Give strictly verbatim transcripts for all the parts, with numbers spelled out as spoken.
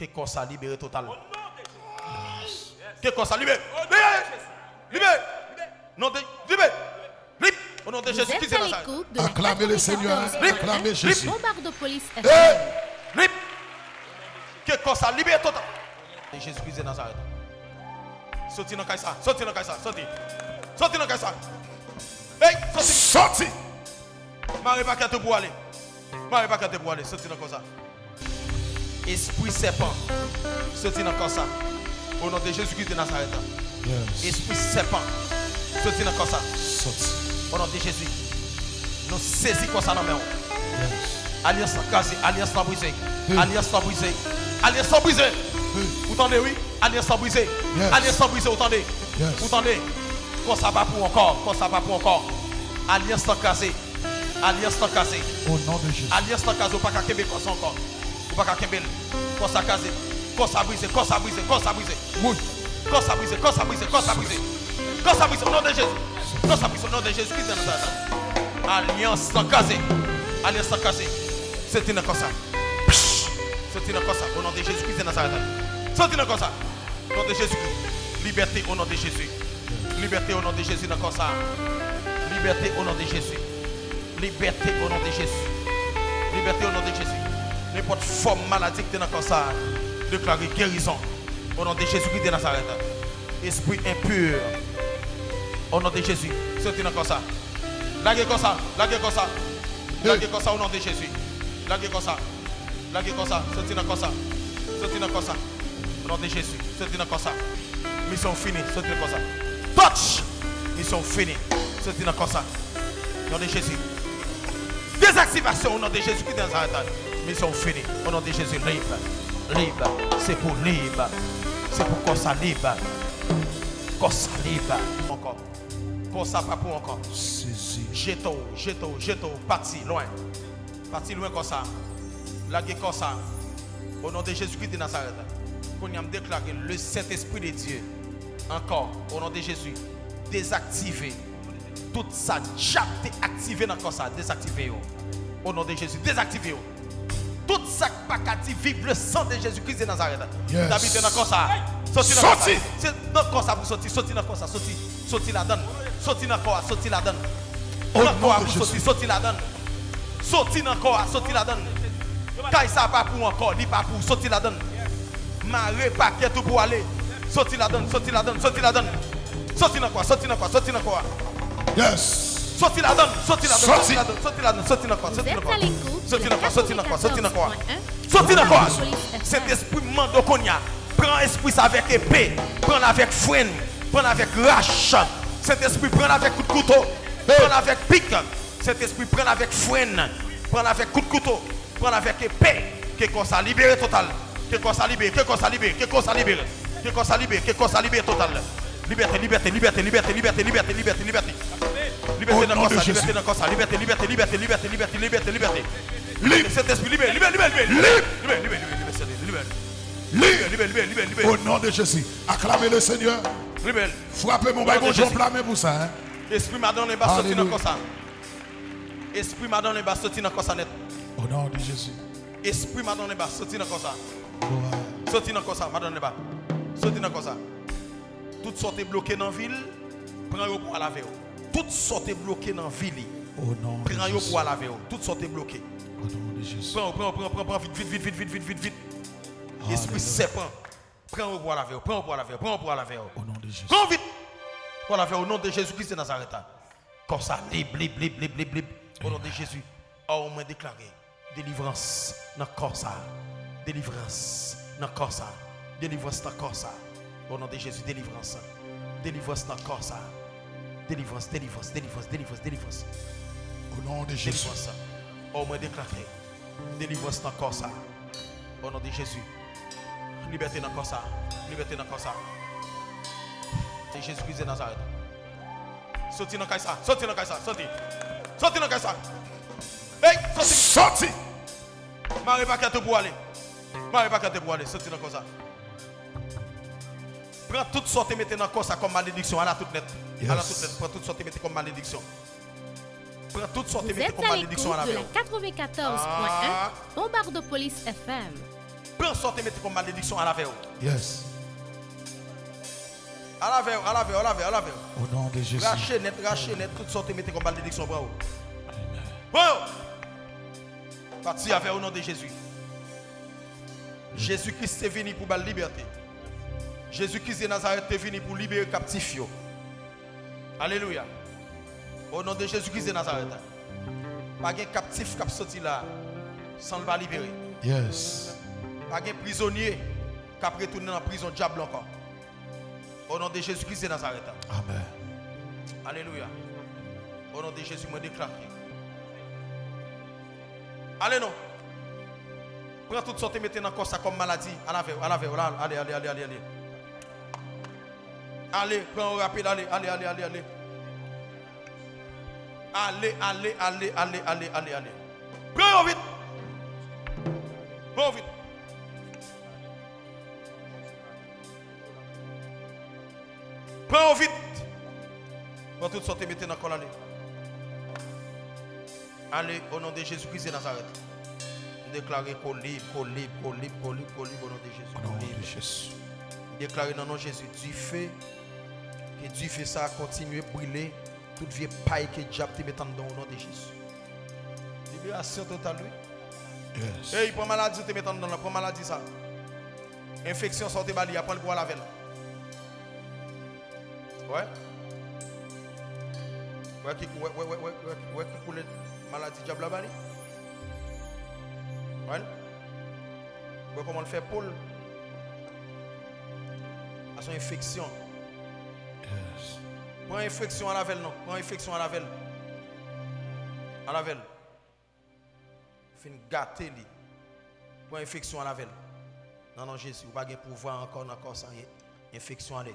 Ke kò sa libere total. Ke kò sa libere. Libere. Libere. Non de, libere. Lib. O non de Jezi Kris de Nazarèt. Aklame le Senyè. Aklame Jezi. Bombardopolis F M. Lib. Ke kò sa libere total. De Jezi Kris de Nazarèt. Soti nan kay sa. Soti nan kay sa. Soti. Soti nan kay sa. Hey, soti. Soti. Mare pakèt ou pou ale. Mare pakèt ou pou ale. Soti nan kò sa. Espri sèpan, soti nan kò sa. O non de Jezi Kris de Nazarèt. Yes. Espri sèpan, soti nan kò sa. Soti. O non de Jezi. Nou sezi kò sa nan men w. Yes. Alyans lan kraze, alyans lan brize. Hey. Alyans lan brize. Alyans lan brize. Hey. Ou tande, wi? Alyans lan brize. Yes. Alyans lan brize, ou tande? Yes. Ou tande? Kò sa pa pou ankò, kò sa pa pou ankò. Alyans lan kraze. Alyans lan kraze. O non de Jezi. Alyans lan kraze, ou pa ka kenbe kò sa ankò. Ou pa ka kenbe l. Kò sa kraze. Kò sa brize, kò sa brize, kò sa brize. Wi. Kò sa brize, kò sa brize, kò sa brize. Kò sa brize, o non de Jezi. Kò sa brize, o non de Jezi Kris de Nazarèt. Alyans lan kraze. Alyans lan kraze. Soti nan kò sa. Soti nan kò sa, o non de Jezi Kris de Nazarèt. Soti nan kò sa. O non de Jezi Kris. Libète, o non de Jezi. Libète, o non de Jezi, nan kò sa. Libète, o non de Jezi. Libète, o non de Jezi. Libète, o non de Jezi. Nenpòt fòm maladi ki te nan kò sa, deklare gerizon. O non de Jezi Kris de Nazarèt. Espri enpi. O non de Jezi. Soti nan kò sa. Lage kò sa. Lage kò sa. Lage kò sa, o non de Jezi. Lage kò sa. Lage kò sa. Soti nan kò sa. Soti nan kò sa. O non de Jezi. Soti nan kò sa. Misyon fini. Soti nan kò sa. Touch! Misyon fini. Soti nan kò sa. Non de Jezi. Dezaktivasyon o non de Jezi Kris de Nazarèt. Misyon fini. O non de Jezi, lib. Lib. Se pou lib. Se pou kò sa lib. Kò sa lib. Ankò. Kò sa pa pou ankò. Sezi. Jete w, jete w, jete w, pati lwen. Pati lwen kò sa. Lage kò sa. O non de Jezi Kris de Nazarèt. Kounye a m deklare le Saint-Esprit de Dieu. Ankò, o non de Jezi. Dezaktive. Tout sa dyab te aktive nan kò sa, dezaktive yo. O non de Jezi, dezaktive yo. Tout sa k pa ka di vive le sang de Jésus-Christ de Nazareth. Yes. Ki abite nan kò sa. Soti nan kò sa. Soti. Se nan kò sa pou soti, soti nan kò sa, soti. Soti ladan l. Soti nan kò a, soti ladan l. Nan kò a pou soti, soti ladan l. Soti nan kò a, soti ladan l. Kay sa pa pou ankò, li pa pou, soti ladan l. Mare pakèt ou pou ale. Soti ladan l, soti ladan l, soti ladan l. Soti nan kò a, soti nan kò a, soti nan kò a. Yes. Soti ladan l, soti ladan l, soti ladan l, soti ladan l, soti nan kò a, soti nan kò a. Soti nan kò a, soti nan kò a, soti nan kò a. Soti nan kò a. Sentespri, m mande w kounye a, pran espri sa avèk epe, pran l avèk frenn, pran l avèk rach. Sentespri, pran l avèk kout kouto, pran l avèk pik. Sentespri, pran l avèk frenn, pran l avèk kout kouto, pran l avèk epe. Ke kò sa libere total. Ke kò sa libere, ke kò sa libere, ke kò sa libere. Ke kò sa libere, ke kò sa libere total. Libète, libète, libète, libète, libète, libète, libète, libète. Libète nan kò sa, libète nan kò sa, libète, libète, libète, libète, libète, libète, libète. Lib. Sentespri, libere, libere, libere, libere. Lib. Libere, libere, libere, libere, Sentespri, libere. Libere, libere, libere, libere, libere. Au nom de Jésus. Acclamez le Seigneur. Libere. Frape men, bay Bondye yon pla men pou sa, hein. Espri madanm anba, soti nan kò sa. Espri madanm anba, soti nan kò sa nèt. Au nom de Jésus. Espri madanm anba, soti nan kò sa. Gloire. Soti nan kò sa, madanm anba. Soti nan kò sa. Tout sa w te bloke nan vi l, pran yo pou al avè w. Tout sa w te bloke nan vi li, pran yo pou al avè w. Tout sa w te bloke. Au nom de Jésus. Pran yo, pran yo, pran yo, pran yo, pran, vit, vit, vit. Espri sèpan, pran yo pou al avè w, pran yo pou al avè w, pran yo pou al avè w. Au nom de Jésus. Pran yo vit. Pou al avè w, au nom de Jésus-Christ de Nazareth. Kò sa lib, lib, lib, lib, lib, lib. Au nom de Jésus. Oh, mwen deklare delivrans nan kò sa. Delivrans nan kò sa. Delivrans nan kò sa. Au nom de Jésus, delivrans. Delivrans nan kò sa. Delivrans, delivrans, delivrans, delivrans, delivrans. Au nom de Jésus. Delivrans. Oh, mwen deklare delivrans nan kò sa. Au nom de Jésus. Libète nan kò sa. Libète nan kò sa. Se Jezi Kris de Nazarèt. Soti nan kay sa. Soti nan kay sa. Soti. Soti nan kay sa. Hey, soti. Soti. Mare pakèt ou pou ale. Mare pakèt ou pou ale. Soti nan kò sa. Pran tout sa w te mete nan kò sa kòm malediksyon. Ala tout nèt. Ala tout nèt. Pran tout sa w te mete kòm malediksyon. Pran tout sa w te mete kòm malediksyon, ala avè w. Vous êtes à l'écoute de la quatre-vingt-quatorze point un Bombardopolis F M. Pran sa w te mete kòm malediksyon, al avè w. Yes. Al avè w, al avè w, al avè w, al avè w. Au nom de Jésus. Rache nèt, rache nèt, tout sa w te mete kòm malediksyon, pran w. Pran yo. Pati avè w, o non de Jezi. Jezi Kris te vini pou ba l libète. Jezi Kris de Nazarèt te vini pou libere kaptif yo. Alelouya. O non de Jezi Kris de Nazarèt. Pa gen kaptif k ap soti la san l pa libere. Yes. Pa gen prizonye k ap retounen nan prizon dyab la ankò. O non de Jezi Kris de Nazarèt. Amen. Alelouya. O non de Jezi, mwen deklare. Ale non. Pran tout sa w te mete nan kò sa kòm maladi. Al avè w, al avè w, la, ale, ale, ale, ale, ale. Ale, pran yo rapid, ale, ale, ale, ale, ale. Ale, ale, ale, ale, ale, ale, ale. Pran yo vit. Pran yo vit. Pran yo vit. Pran tout sa w te mete nan kò l, ale. Ale, o non de Jezi Kris de Nazarèt. M deklare ko lib, ko lib, ko lib, ko lib, ko lib, o non de Jezi. O non de Jezi. M deklare nan non Jezi, dife, ke dife sa a kontinye brile tout vye pay ke dyab te met anndan w, o non de Jezi. Liberasyon total, wi. Yes. Ey, pran maladi w te met anndan la, pran maladi sa. Enfeksyon sa w te ba li a, pran l pou w al avè l. Wè? Wè ki, wè, wè, wè, wè, wè, wè ki koulè maladi dyab la ba li? Wè l? Wè kòman l fè po l? A se yon enfeksyon. Yes. Pran enfeksyon al avè l non. Pran enfeksyon al avè l. Al avè l. Fin gate li. Pran enfeksyon al avè l. Nan non Jezi, ou pa gen pouvwa ankò nan kò sa. Enfeksyon ale.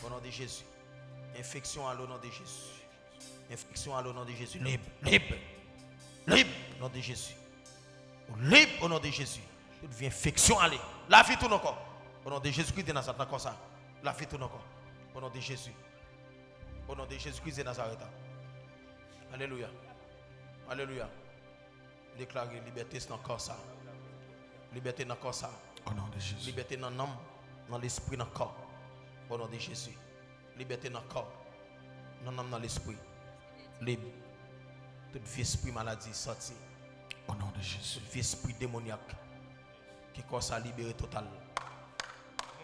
O non de Jezi. Enfeksyon ale o non de Jezi. Enfeksyon ale o non de Jezi. Lib, lib. Lib, o non de Jezi. Ou lib o non de Jezi. Tout vye enfeksyon ale. Lavi tounen ankò. O non de Jezi Kris de Nazarèt nan kò sa. Lavi tounen ankò. O non de Jezi. O non de Jezi Kris de Nazarèt. Alelouya. Alelouya. Deklare libète nan kò sa. Libète nan kò sa. O non de Jezi. Libète nan nanm, nan lespri, nan kò. O non de Jezi. Libète nan kò, nan nanm, nan lespri. Lib. Tout vye espri maladi sòti. O non de Jezi. Tout vye espri demonyak. Ke kò sa libere total.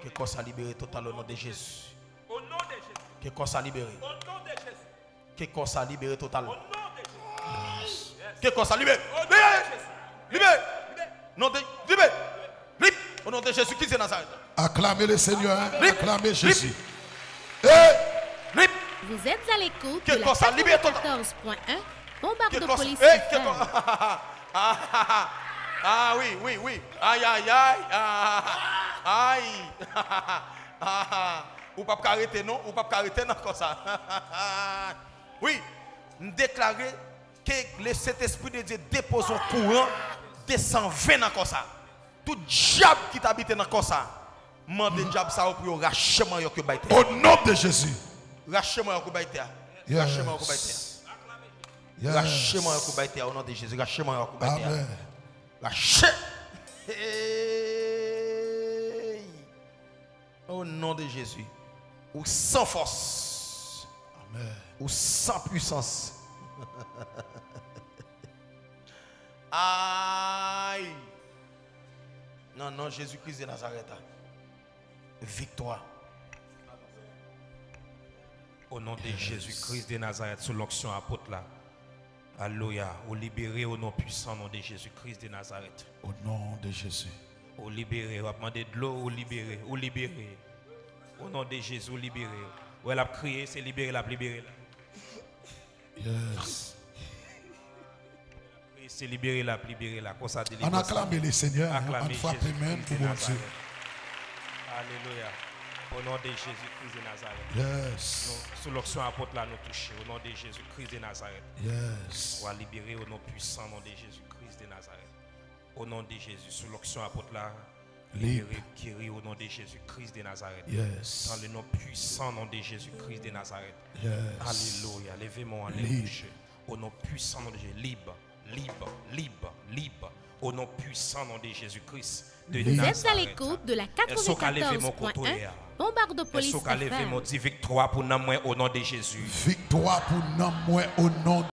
Ke kò sa libere total o non de Jezi. O non de Jezi. Ke kò sa libere. O non de Jezi. Ke kò sa libere total. O non de Jezi. Ke kò sa libere. O non de Jezi. Libere. Non de, libere. Lib. O non de Jezi Kris de Nazarèt. Acclamez le Seigneur. Lib. Acclamez Jésus. Lib. Vous êtes à l'écoute de la quatre-vingt-quatorze point un Bombe Ardopolis F M. Ah, ah, ah, ah, wi, wi, wi. Ay, ay, ay. Ah, ay. Ah, ah. Ou p ap ka rete non, ou p ap ka rete nan kò sa. Wi, m deklare ke le Sentespri de Dye depoze yon kouran de san ven nan kò sa. Tout dyab ki t abite nan kò sa, mande dyab sa yo pou yo rache manyòk yo bay tè a. Au nom de Jésus. Rache manyòk yo bay tè a. Rache manyòk yo bay tè a. Yes. Rache manyòk yo bay tè a, o non de Jezi. Rache manyòk yo bay tè a. Amen. Rache. Hey. O non de Jezi. Ou san fòs. Amen. Ou san pwisans. Ay! Nan non Jezi Kris de Nazarèt a. Viktwa. O non de Jezi Kris de Nazarèt, sou lonksyon apot la. Alelouya. Ou libere o non pwisan non de Jezi Kris de Nazarèt. Au nom de Jésus. Ou libere. W ap mande dlo, ou libere. Ou libere. O non de Jezi, ou libere. Wè, l ap kriye, se libere l ap libere la. Yes. Kriye, se libere l ap libere la. Konsa delivrans la. Ann aklame le Senyè, ann frape men pou Bondye. Alelouya. O non de Jezi Kris de Nazarèt. Yes. Nou, sou lonksyon apot la, nou touche. O non de Jezi Kris de Nazarèt. Yes. Ou a libere o non pwisan non de Jezi Kris de Nazarèt. O non de Jezi, sou lonksyon apot la, libere, geri o non de Jezi Kris de Nazarèt. Yes. Dans le nom puissant nom de Jésus-Christ de Nazareth. Yes. Alelouya. Leve men w anlè, bouche. O non pwisan non de Jezi, lib. Libre, libre, libre, au nom puissant nom de Jésus-Christ de Nazareth. Vous êtes à l'écoute de la quatre-vingt-quatorze point un Bombardopolis F M. Èske w ka leve men w kote w ye a? Èske w ka leve men w di viktwa pou nanm mwen o non de Jezi? Viktwa pou nanm mwen o non